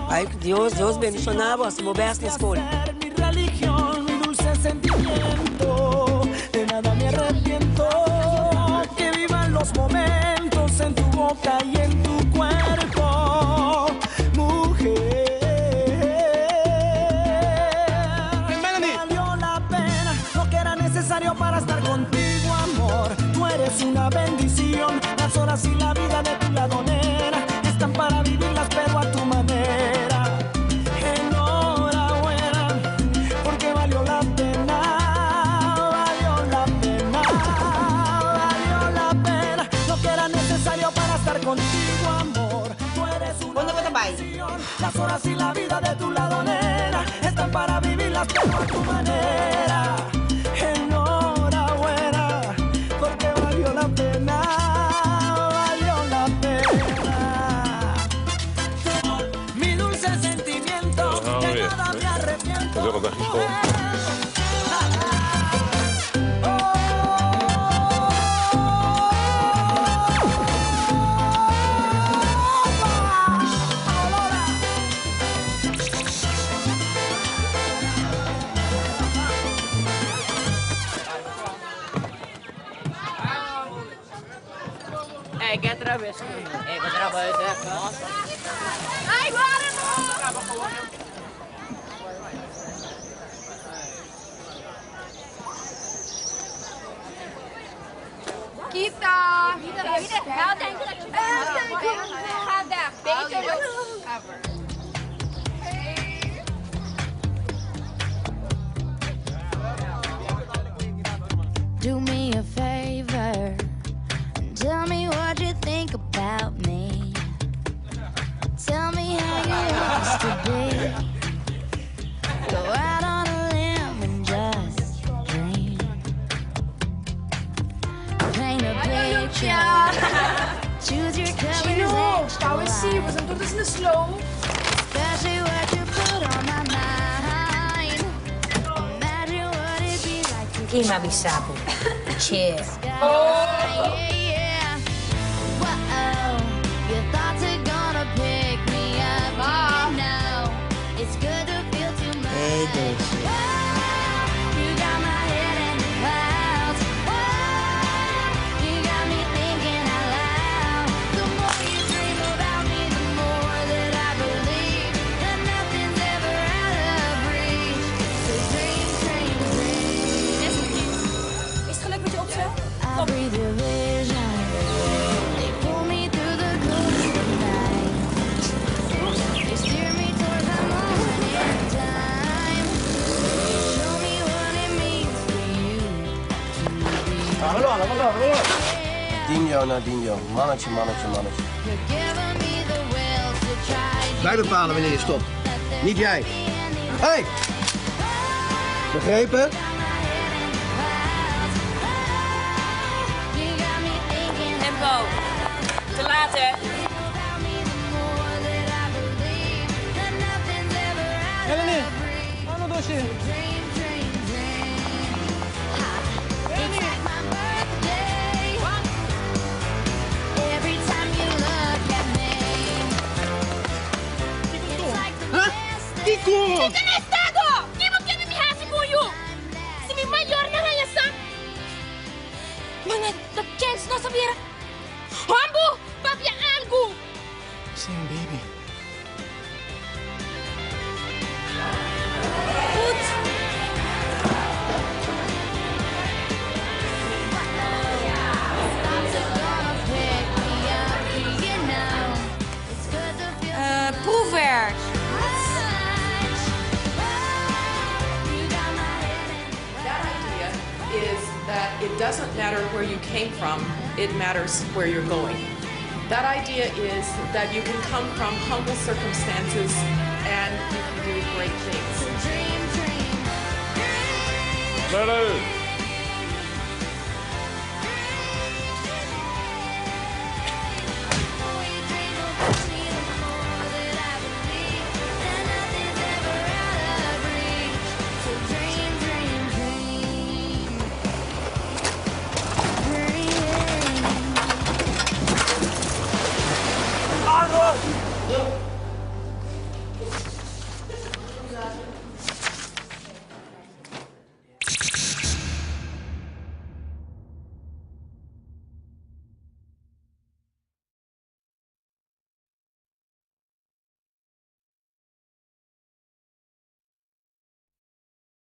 Bai ku Dios, Dios bendishoná bo, hasi bo bèst na skol. Unda bo ta bai? Do me a favor and tell me what you think about me. Tell me how you used to be. Go out on a limb and just dream. Paint a picture. Choose your colors Chino, extra pawe si, wide. was ang tutos na slow. Especially what you put on my mind. Imagine what it'd be like to Kima bisapo. Che. Yeah, yeah. Whoa, your thoughts are gonna pick me up. You know, it's good to feel too much. Hey, Dulce. Whoa, you got my head in the clouds. Whoa, you got me thinking out loud. The more you dream about me, the more that I believe that nothing's ever out of reach. So dream, dream, dream. Is het gelukt met je opstel? I breathe your vision. They pull me through the cold of night. They steer me towards the moment in time. They show me what it means for you to be. Dinjo naar Dinjo. Mannetje, mannetje, mannetje. You're giving me the will to try. Wij bepalen wanneer je stopt. Niet jij. Hey! Begrepen? You got me thinking Tempo. Te laat, hè? about me the more that I believe that nothing's ever out of reach. Ano, Doshi? Dream, dream, dream. Ha. It's like my birthday. Every time you look at me. It's like the best day. Kiko! Estado! Kimo kemi mi hasi kuyo! Si mi mayor na hayasa! Mga the chance no sabira! Hombo! Papia algo! Same baby. Goed! Thoughts are gonna pick me up. You know, it's good to feel Eh, proefwerk. much. You got my head in That idea is that it doesn't matter where you came from, it matters where you're going. That idea is that you can come from humble circumstances and you can do great things. dream, dream. Melanie!